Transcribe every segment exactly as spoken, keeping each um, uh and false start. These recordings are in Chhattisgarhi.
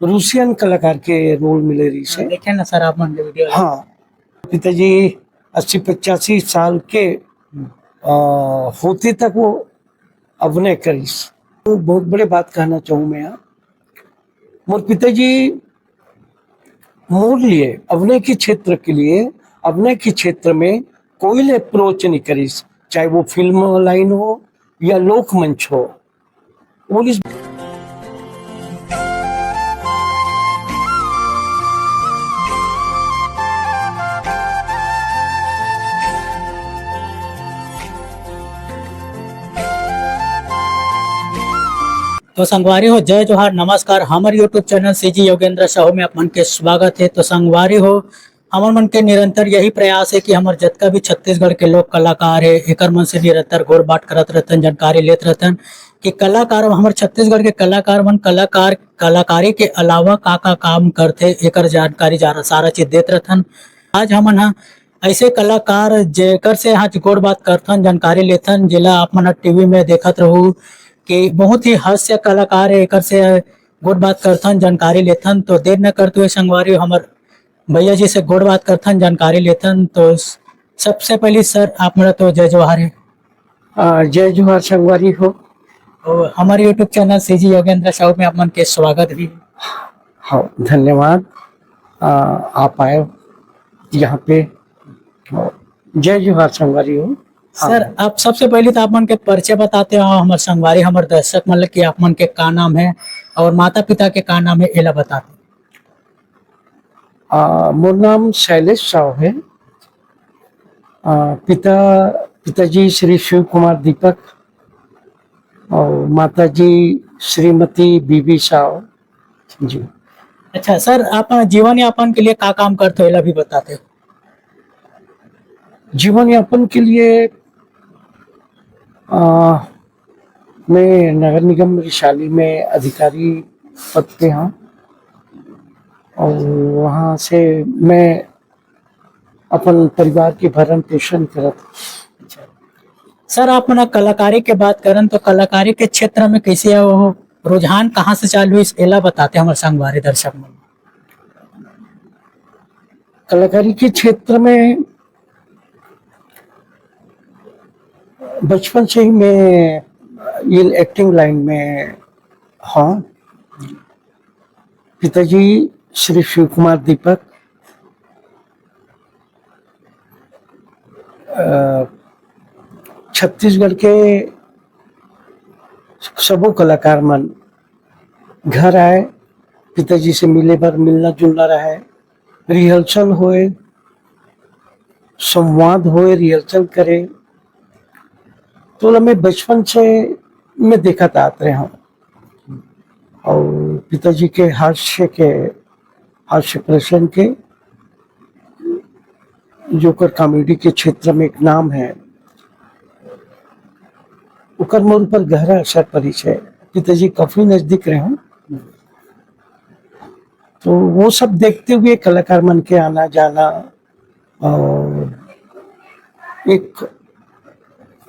रूसियन कलाकार के रोल मिले रहिस हे। देखे ना सर, आप मन के वीडियो। हाँ, पिताजी अस्सी पचासी साल के, अ, होते तक वो अभिनय करिस। तो बहुत बड़े बात कहना चाहूँ मैं यहाँ। मोर पिताजी मोर लिए अभिनय के क्षेत्र के लिए, अभिनय के क्षेत्र में कोई ले अप्रोच नहीं करिस, चाहे वो फिल्म लाइन हो या लोकमंच हो। पुलिस। तो संगवारी हो, जय जोहार, नमस्कार। हमर YouTube channel CG Yogendra Sahu में आप मन के स्वागत है। तो संगवारी हो, हमर मन के निरंतर यही प्रयास है कि हमर जतका भी छत्तीसगढ़ के लोक कलाकार है, एकर मन से निरंतर गोठ बात करत रहथन, जानकारी लेत रहथन कि कलाकार, हमर छत्तीसगढ़ के कलाकार मन कलाकार, कलाकारी के अलावा का का काम करथे, एकर जानकारी जा-, सारा चीज देत रहथन। आज हमन ह ऐसे कलाकार, जेकर से आज गोठ बात करथन, जानकारी लेथन, जेला आप मन ह टीवी में देखत रहू कि बहुत ही हास्य कलाकार है, एकर से गोठ बात करथन, जानकारी लेथन। तो देर न करते हुए संगवारी, हमर भैया जी से गोठ बात करथन, जानकारी लेथन। तो स-, सबसे पहले सर, आप मन ला तो जय जोहार है। आ, जय जोहार संगवारी हो। और हमारे YouTube channel CG Yogendra Sahu में आप मन के स्वागत भी। हाँ, धन्यवाद। आ, आप आए यहाँ पे। हाँ, जय जोहार संगवारी हो। हाँ। सर, आप सबसे पहले तो आप मन के परिचय बताते हो, हमर संगवारी, हमर दर्शक मन ल, कि आप मन के का नाम है और माता पिता के का नाम है, एला बताते। आ, मोर नाम शैलेश साव है। आ, पिता, पिताजी श्री शिव कुमार दीपक और माताजी श्रीमती बीबी साव जी। अच्छा सर, आप जीवन यापन के लिए का काम करते हो, एला भी बताते हो? जीवन यापन के लिए, आ, मैं नगर निगम रिशाली में अधिकारी पद पे हूँ और वहाँ से मैं अपन परिवार के भरण पोषण करत हूँ। सर, आप मन कलाकारी के बात करन तो कलाकारी के क्षेत्र में कैसे हो, रुझान कहाँ से चालू होइस, एला बताते हमर संगवारी दर्शक मन। कलाकारी के क्षेत्र में बचपन से ही मैं ये एक्टिंग लाइन में हूँ। पिताजी श्री शिव कुमार दीपक, अ, छत्तीसगढ़ के सबो कलाकार मन घर आए, पिताजी से मिले बर मिलना जुलना रहे, रिहर्सल होए, संवाद होए, रिहर्सल करे, तो ओला मैं बचपन से मैं देखत आत रहे हूँ। और पिताजी के हास्य के, हास्य प्रसंग के, जो ओकर कॉमेडी के क्षेत्र में एक नाम है, ओकर मोर ऊपर गहरा असर परिस हे। पिताजी काफी नजदीक रहे हूँ, तो वो सब देखते हुए कलाकार मन के आना जाना और एक,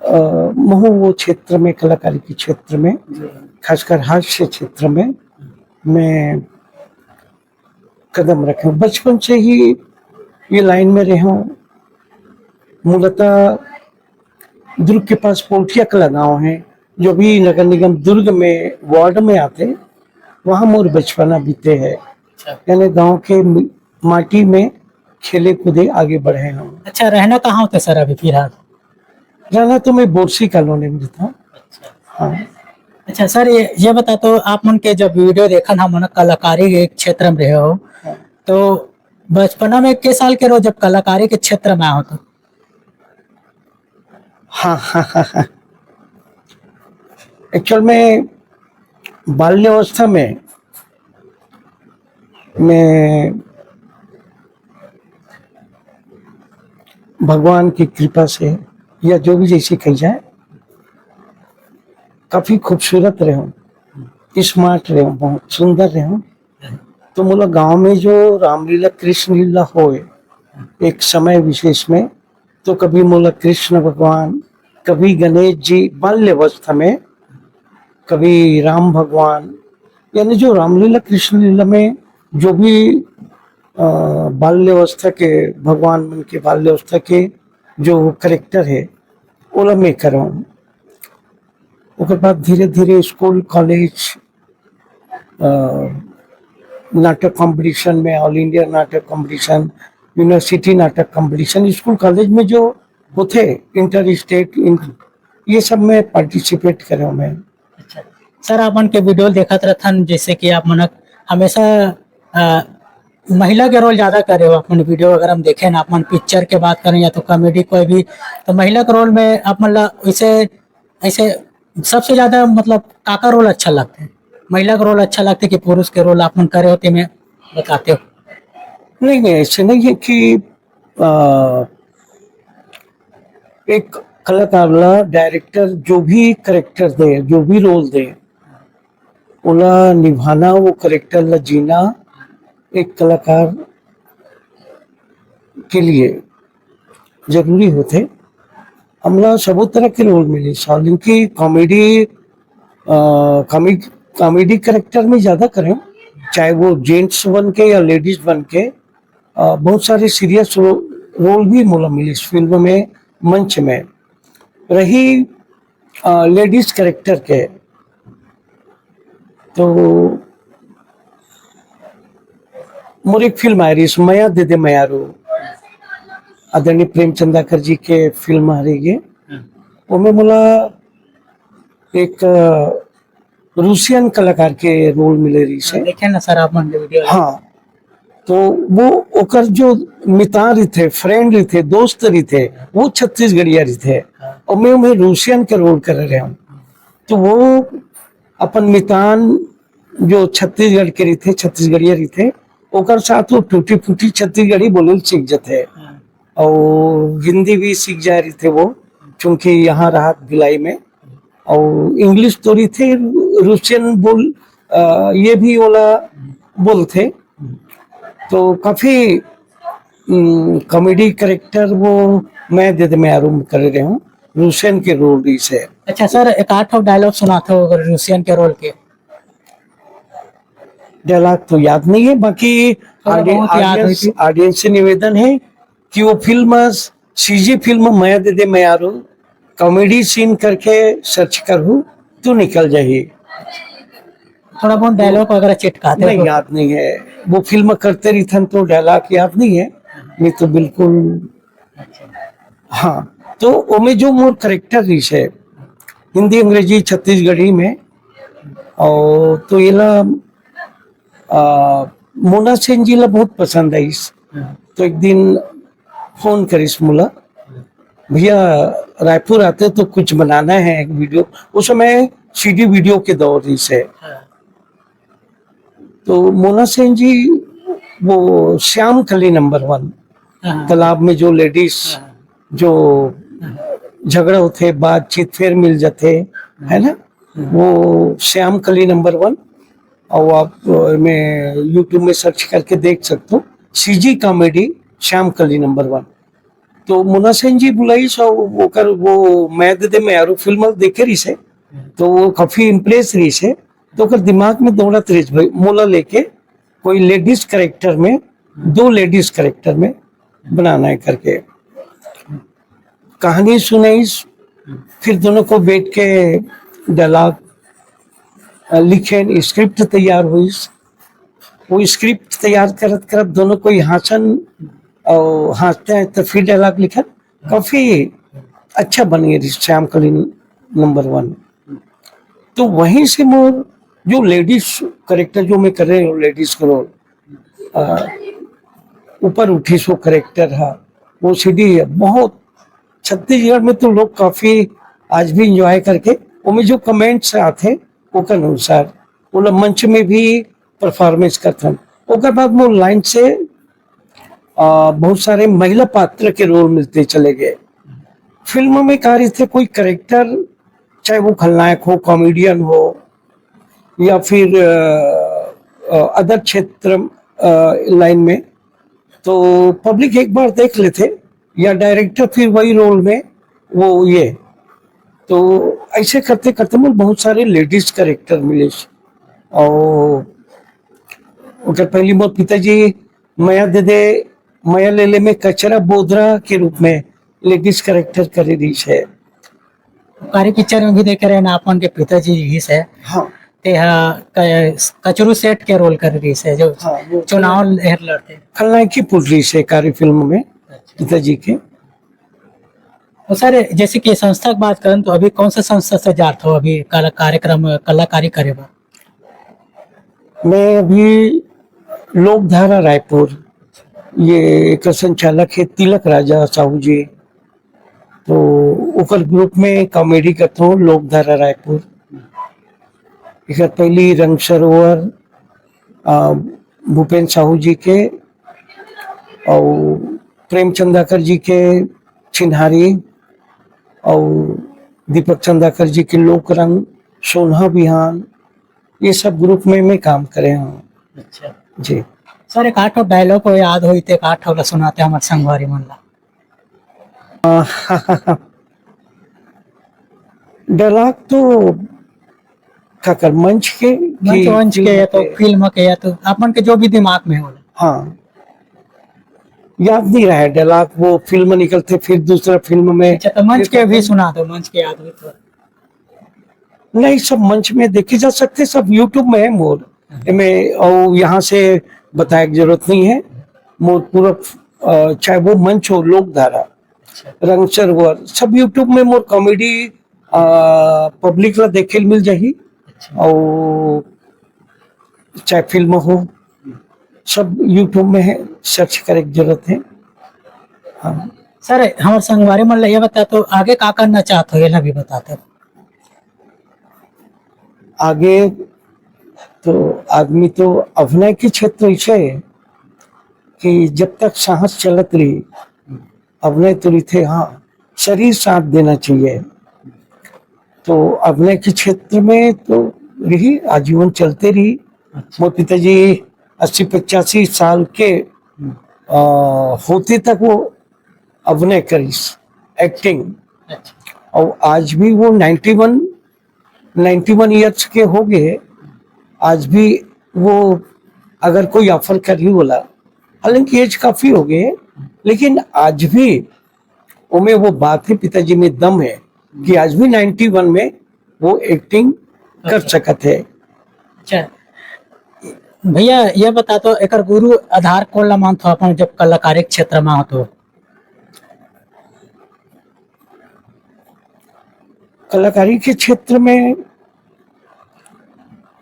अ, महू वो क्षेत्र में, कलाकारी के क्षेत्र में, जी। खासकर हास्य क्षेत्र में मैं कदम रखे हूँ। बचपन से ही ये लाइन में रहे हूँ। मूलतः दुर्ग के पास पोठिया कला गांव है, जो भी नगर निगम दुर्ग में वार्ड में आते, वहाँ मोर बचपना बीते है। अच्छा। यानी गांव के मि-, माटी में खेले कूदे आगे बढ़े हम। अच्छा, रहना कहाँ होता है सर अभी फिलहाल? रहना तो मैं बोरसी कॉलोनी में रहता हूँ। अच्छा। हाँ। अच्छा सर, ये, ये बता तो आप मन के जब वीडियो देखन हम मन कलाकारी के क्षेत्र में रहे हो, हाँ। तो बचपना में के साल के रहो जब कलाकारी के क्षेत्र में आए हो तो? हाँ, हाँ, हाँ, हाँ। एक्चुअल में बाल्यावस्था में मैं भगवान की कृपा से या जो भी जैसे कही जाए, काफी खूबसूरत रहे हूँ, स्मार्ट रहे हूँ, बहुत सुंदर रहे हूँ। तो मोला गांव में जो रामलीला कृष्ण लीला होए एक समय विशेष में, तो कभी मोला कृष्ण भगवान, कभी गणेश जी बाल्यावस्था में, कभी राम भगवान, यानी जो रामलीला कृष्ण लीला में जो भी अ, बाल्यावस्था के, भगवान मन के बाल्यावस्था के जो करेक्टर हे, ओला मैं करंव। ओकर बाद धीरे धीरे स्कूल कॉलेज, अ, नाटक कॉम्पिटिशन में, ऑल इंडिया नाटक कॉम्पिटिशन, यूनिवर्सिटी नाटक कॉम्पिटिशन, स्कूल कॉलेज में जो होथे, इंटर स्टेट, ये सब में पार्टिसिपेट करे हंव मैं। अच्छा सर, आप मन के वीडियो देखत रहथन, जैसे कि आप मन हमेशा अ, महिला के रोल ज्यादा करे हो अपन वीडियो। अगर हम देखें ना, अपन पिक्चर के बात करें या तो कॉमेडी कोई भी, तो महिला के रोल में आप मन ला ऐसे, ऐसे सबसे ज्यादा मतलब काका रोल अच्छा लगथे? महिला के रोल अच्छा लगथे कि पुरुष के रोल आप मन करे हो, तेमे बताते हो? नहीं नहीं, ऐसे नहीं है कि अ, एक कलाकार ला डायरेक्टर जो भी करेक्टर दे, जो भी रोल दे, ओला निभाना, वो करेक्टर ला जीना एक कलाकार के लिए जरूरी होथे। हमला सबो तरह के रोल मिलिस, हालांकि कॉमेडी, अ, कॉमेडी करेक्टर में ज्यादा करें, चाहे वो जेंट्स बन के या लेडीज बन के। अ, बहुत सारे सीरियस रो-, रोल भी मोला मिलिस फिल्म में, मंच में। रही अ, लेडीज करेक्टर के, तो मोर एक फिल्म आय रहिस मया दे दे मयारू, आदरणीय प्रेमचंदाकर जी के फिल्म हरे ये। ओमे मोला एक अ, रूसियन कलाकार के रोल मिले रहिस हे। देखे ना सर, आप मन के वीडियो। हाँ, तो वो ओकर जो मितान रहिथे, फ्रेंड रहिथे, दोस्त रहिथे, वो छत्तीसगढ़िया रहिथे। हाँ। और मैं ओमे रूसियन के रोल करे रहेंव। तो वो अपन मितान जो छत्तीसगढ़ के रहिथे, छत्तीसगढ़िया रहिथे, ओकर साथ वो टूटी फूटी छत्तीसगढ़ी बोले ल सीख जथे। हाँ। और हिंदी भी सीख जाए रहिथे वो, क्योंकि यहाँ रहत भिलाई में। और इंग्लिश तो रहिथे, रूसियन बोल, अ, ये भी ओला बोलथे। तो काफी, उम, कॉमेडी करेक्टर वो मया दे दे मयारू करे रहेंव, रूसियन के रोल रहिस हे। अच्छा सर, एक आध ठो डायलॉग सुनाते हो अगर रूसियन के रोल के? डायलॉग तो याद नहीं है, बाकी थोड़ा ऑडि-, बहुत याद ऑडियंस, होती। ऑडियंस से निवेदन है कि वो फिल्म, सीजी फिल्म मया दे दे मयारू कॉमेडी सीन करके सर्च करहू, तो निकल जाही। थोड़ा बहुत डायलॉग वगैरह चिटकाते नहीं, हो? याद नहीं है। वो फिल्म करते रहिथन तो डायलॉग याद नहीं है, नहीं तो बिल्कुल। हाँ, तो ओमे जो मोर करेक्टर रहिस हे हिंदी, अंग्रेजी, छत्तीसगढ़ी में, और तो एला, आ, मोना सेन जी ला बहुत पसंद आइस। तो एक दिन फोन करिस मोला, "भैया, रायपुर आते तो कुछ बनाना है एक वीडियो।" उस समय सीडी वीडियो के दौर रहिस हे। तो मोना सेन जी वो श्याम कली नंबर वन, हाँ। तालाब में जो लेडीज हाँ। जो हाँ। झगड़ा होथे, बातचीत फेर मिल जाथे, हाँ। है ना? हाँ। वो श्याम कली नंबर वन, और आप, अ, में YouTube में सर्च करके देख सकते हो, सीजी कॉमेडी श्याम कली नंबर वन। तो मोना सेन जी बुलाइस, ओकर वो मया दे दे मयारू फिल्म देखे रहिस हे, तो वो काफी इम्प्रेस रहिस हे। तो ओकर दिमाग में दौड़त रहिस भाई, मोला लेके कोई लेडीज करेक्टर में, दो लेडीज करेक्टर में बनाना है करके कहानी सुनाइस। फिर दोनों को बैठ के डायलॉग, अ, लिखेन, स्क्रिप्ट तैयार होइस। वो स्क्रिप्ट तैयार करत करत दोनों कोई हाँसन और हाँसते हैं तो फिर डायलॉग लिखन। काफी अच्छा बन गया श्याम कली नंबर वन। तो वहीं से मोर जो लेडीज करेक्टर जो मैं कर रहे हूँ, लेडीज का रोल, अ, ऊपर उठी सो करेक्टर है, वो सीडी है बहुत। छत्तीसगढ़ में तो लोग काफी आज भी एंजॉय करके, ओमे जो कमेंट्स आथे ओकर अनुसार वो लोग मंच में भी परफॉर्मेंस करथन। ओकर बाद मोर लाइन से, अ, बहुत सारे महिला पात्र के रोल मिलते चले गए। फिल्म में का रहिथे, कोई करेक्टर, चाहे वो खलनायक हो, कॉमेडियन हो, या फिर, अ, अ, अदर क्षेत्र, अ, लाइन में, तो पब्लिक एक बार देख लेथे या डायरेक्टर फिर वही रोल में वो ये। तो ऐसे करते करते मोर बहुत सारे लेडीज करेक्टर मिले। अउ ओकर पहली मोर पिताजी मया दे दे, मया ले ले में कचरा बोदरा के रूप में लेडीज कैरेक्टर करे रहिस हे। कारी पिक्चर में भी देखे रहे ना, अपन के पिताजी ही से। हाँ। ते हा क-, कचरू सेठ के रोल करे रहिस हे, जो हाँ, वो चुनाव लड़-, लड़थे। खलनायकी पुट रहिस हे कारी फिल्म में अच्छा। पिताजी के। तो सर, जैसे कि संस्था की बात करन, तो अभी कौन सा संस्था से जात हो अभी कला-, कार्यक्रम, कलाकारी करे बर? मैं अभी लोकधारा रायपुर, ये एकर संचालक है तिलक राजा साहू जी, तो ओकर ग्रुप में कॉमेडी करता हूँ लोकधारा रायपुर। एकर पहली रंग सरोवर, अ, भूपेन साहू जी के, और प्रेम चंदाकर जी के चिन्हारी, और दीपक चंदाकर जी के लोक रंग, सोनहा बिहान, ये सब ग्रुप में मैं काम करे हूँ। अच्छा। जी। सर, एक आठ ठो डायलॉग हो याद होई ते एक आठ ठो ला सुनाते हमर संगवारी मन ला। डायलॉग तो काकर मंच के मंच, कि मंच के फिल्म या तो के? फिल्म के या तो अपन के जो भी दिमाग में होला। हाँ, याद नहीं रहा है डायलॉग, वो फिल्म निकलते फिर दूसरा फिल्म में। अच्छा, तो मंच फिर के भी सुना दो, मंच के याद हुई तो। नहीं, सब मंच में देखे जा सकते, सब YouTube में है मोर। एमे और यहाँ से बताए के जरूरत नहीं है। मोर पूरा, अ, चाहे वो मंच हो, लोकधारा, अच्छा। रंग सरोवर, सब YouTube में मोर कॉमेडी, अ, पब्लिक ला देखे ल मिल जाही। अच्छा। और चाहे फिल्म हो, सब YouTube में है, सर्च करे के जरूरत है। हाँ। सर, हमर संगवारी मन ला ये बता, तो आगे का करना चाहत हो, ये ला भी बता दो। आगे तो आदमी तो अभिनय के क्षेत्र ऐसे है कि जब तक सांस चलत रही, अभिनय तो रहिथे, हाँ, शरीर साथ देना चाहिए। तो अभिनय के क्षेत्र में तो रही, आजीवन चलते रही। अच्छा। मोर पिताजी अस्सी पचासी साल के, अ, होते तक वो अभिनय करिस, एक्टिंग। अच्छा। और आज भी वो नाइंटी वन, नाइंटी वन ईयर्स के हो गए, आज भी वो अगर कोई ऑफर करी बोला, हालांकि एज काफी हो गए, लेकिन आज भी ओमे वो बात है, पिताजी में दम है कि आज भी नाइंटी वन में वो एक्टिंग कर अच्छा। सकत है। अच्छा भैया, ये बता तो एकर गुरु आधार कौन ला मानथो अपन जब कलाकारी क्षेत्र में हो तो? कलाकारी के क्षेत्र में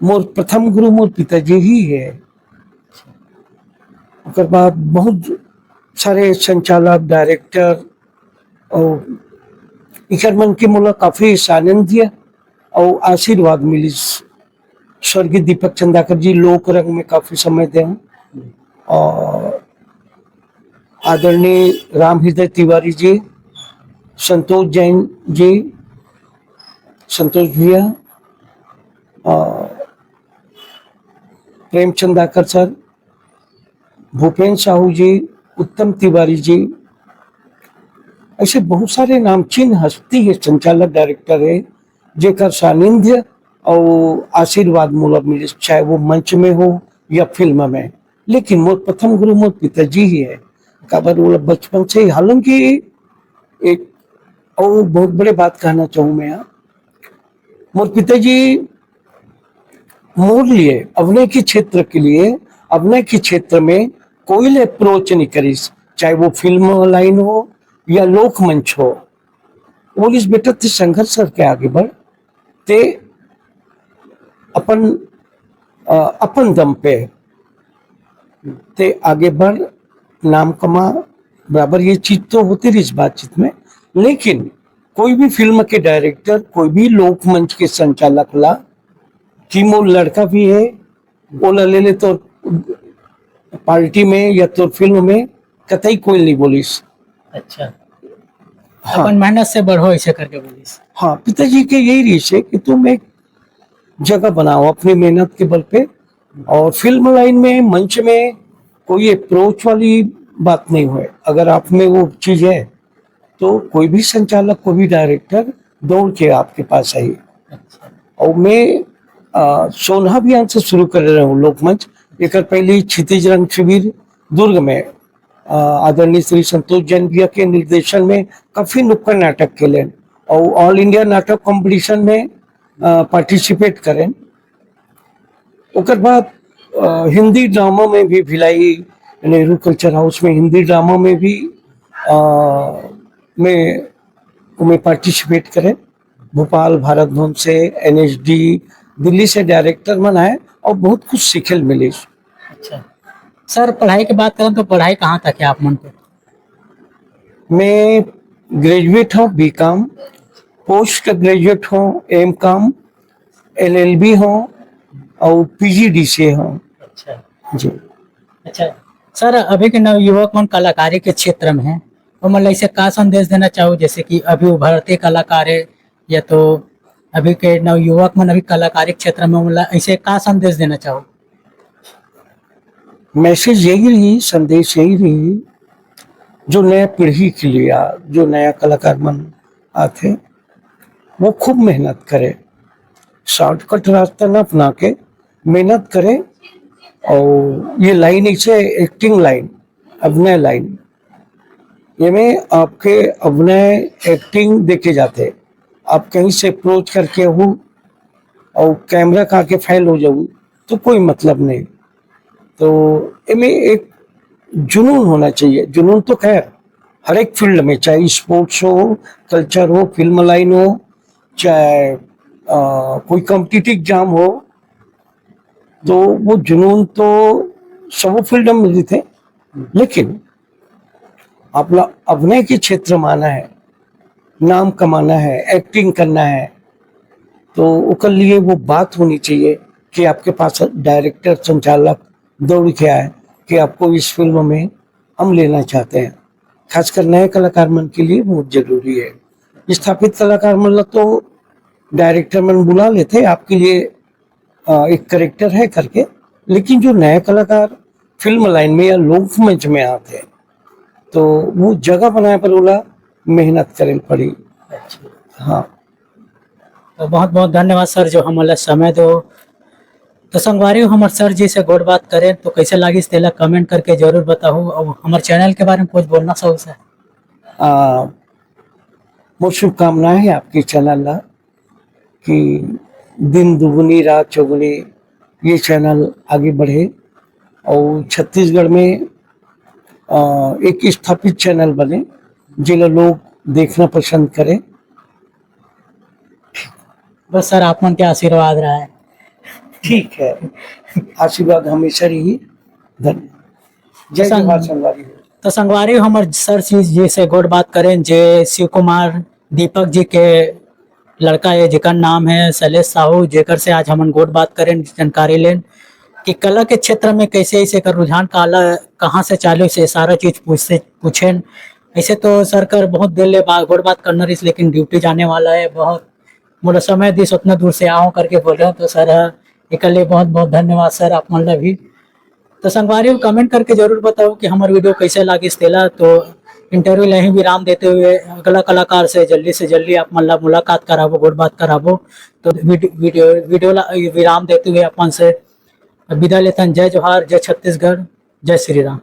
मोर प्रथम गुरु मोर पिताजी ही है। ओकर बाद बहुत सारे संचालक, डायरेक्टर और इकर मन के मोला काफी सानिध्य और आशीर्वाद मिलिस। स्वर्गीय दीपक चंदाकर जी लोक रंग में काफी समय दे हैं और आदरणीय राम हृदय तिवारी जी, संतोष जैन जी, संतोष भैया, अ, प्रेम चंदाकर सर, भूपेन साहू जी, उत्तम तिवारी जी, ऐसे बहुत सारे नामचीन हस्ती है, संचालक डायरेक्टर है, जेकर सानिध्य और आशीर्वाद मोला मिले, चाहे वो मंच में हो या फिल्म में। लेकिन मोर प्रथम गुरु मोर पिताजी ही है। काबर ओला बचपन से ही, हालांकि एक और बहुत बड़े बात कहना चाहूँ मैं यहाँ, मोर पिताजी मोर लिए अभिनय के क्षेत्र के लिए, अभिनय के क्षेत्र में कोई ले अप्रोच नहीं करिस, चाहे वो फिल्म लाइन हो या लोकमंच हो। बोलिस, "बेटा, ते संघर्ष करके आगे बढ़, ते अपन, अ, अपन दम पे ते आगे बढ़, नाम कमा।" बराबर ये चीज तो होती रही इस बातचीत में, लेकिन कोई भी फिल्म के डायरेक्टर, कोई भी लोकमंच के संचालक ला कि मोर लड़का भी है, ओला ले ले तोर पार्टी में या तोर फिल्म में, कतई कोई नहीं बोलिस। अच्छा। हाँ। अपन मेहनत से बढ़ो, ऐसे करके बोलिस। हाँ, पिताजी के यही रहिस है कि तुम एक जगह बनाओ अपनी मेहनत के बल पे, और फिल्म लाइन में, मंच में कोई अप्रोच वाली बात नहीं होए। अगर आप में वो चीज है, तो कोई भी संचालक, कोई भी डायरेक्टर दौड़ के आपके पास आई। अच्छा। और मैं अ, सोलह बयान से शुरू करे रहे हूँ लोकमंच। एकर पहले क्षितिज रंग शिविर दुर्ग में, अ, आदरणीय श्री संतोष जैन भैया के निर्देशन में काफी नुक्कड़ नाटक खेलेन और ऑल इंडिया नाटक कंपटीशन में, अ, पार्टिसिपेट करेन। ओकर बाद, अ, हिंदी ड्रामा में भी भिलाई नेहरू कल्चर हाउस में हिंदी ड्रामा में भी, अ, में, में पार्टिसिपेट करेन। भोपाल भारत भवन से, एनएसडी दिल्ली से डायरेक्टर मन आए और बहुत कुछ सीखे ल मिलिस। अच्छा सर, पढ़ाई के बात करन तो पढ़ाई कहाँ तक है आप मन के? मैं ग्रेजुएट हूँ बीकॉम, पोस्ट ग्रेजुएट हूँ एमकॉम, एलएलबी हूँ और पीजीडीसीए हूँ। अच्छा जी। अच्छा सर, अभी के नवयुवक मन कलाकारी के क्षेत्र में है, ओमन ला ऐसे का संदेश देना चाहो, जैसे कि अभी उभरते कलाकार है या तो अभी के नवयुवक मन अभी कलाकारी क्षेत्र में, ओमन ला ऐसे का संदेश देना चाहो? मैसेज यही रही, संदेश यही रही, जो नया पीढ़ी के लिए आ, जो नया कलाकार मन आथे, वो खूब मेहनत करे, शॉर्टकट रास्ता न अपना के मेहनत करे। और ये लाइन ऐसे एक्टिंग लाइन, अभिनय लाइन, ये में आपके अभिनय एक्टिंग देखे जाते। आप कहीं से अप्रोच करके हो और कैमरा का आके फेल हो जाऊ तो कोई मतलब नहीं। तो इनमें एक जुनून होना चाहिए। जुनून तो खैर हर एक फील्ड में, चाहे स्पोर्ट्स हो, कल्चर हो, फिल्म लाइन हो, चाहे अ, कोई कॉम्पिटिटिव एग्जाम हो, तो वो जुनून तो सब फील्ड में मिलते हैं। लेकिन अपना अभिनय के क्षेत्र में आना है, नाम कमाना है, एक्टिंग करना है, तो ओकर लिए वो बात होनी चाहिए कि आपके पास डायरेक्टर, संचालक दौड़ के आए कि आपको इस फिल्म में हम लेना चाहते हैं। खासकर नए कलाकार मन के लिए बहुत जरूरी है। स्थापित कलाकार मन ला तो डायरेक्टर मन बुला लेते हैं आपके लिए, अ, एक करेक्टर है करके, लेकिन जो नए कलाकार फिल्म लाइन में या लोक मंच में आते हैं, तो वो जगह बनाए पर ओला मेहनत करे पड़ी। हाँ। तो बहुत बहुत धन्यवाद सर, जो हमन ला समय दो। तो संगवारी हो, हमर सर जी से गोठ बात करें तो कैसे लागिस, तेला कमेंट करके जरूर बताहू। और हमर चैनल के बारे में कुछ बोलना चाहो सर? आ, मोर शुभकामनाएं है आपके चैनल ला कि दिन दुगुनी रात चौगुनी ये चैनल आगे बढ़े और छत्तीसगढ़ में, आ, एक स्थापित चैनल बने, जेला लोग देखना पसंद करें। बस सर, आप मन के आशीर्वाद रहा है। ठीक है, आशीर्वाद हमेशा रही। धन्यवाद। जय संग- जोहार संगवारी हो। तो संगवारी हो, हमर सर जी, जी से गोठ बात करें, जे शिव कुमार दीपक जी के लड़का है, जेकर नाम है शैलेश साहू, जेकर से आज हमन गोठ बात करें, जानकारी लेन कि कला के क्षेत्र में कैसे इसे कर रुझान काला, कहाँ से चालू से सारा चीज पूछते पूछेन। ऐसे तो सर कर बहुत देर ले बा-, गोठ बात करना रहिस, लेकिन ड्यूटी जाने वाला है, बहुत मोला समय दिस उतना दूर से आऊँ करके बोले, तो सर ह एकर लिए बहुत बहुत धन्यवाद सर आप मन ला भी। तो संगवारी हो, कमेंट करके जरूर बताओ कि हमर वीडियो कैसे लागिस तेला। तो इंटरव्यू ला ही विराम देते हुए अगला कलाकार से जल्दी से जल्दी आप मन ला मुलाकात कराबो, गोठ बात कराबो। तो वीड-, वीडियो वीडियो ला विराम देते हुए अपन से विदा लेथन। जय जोहार, जय छत्तीसगढ़, जय श्री राम।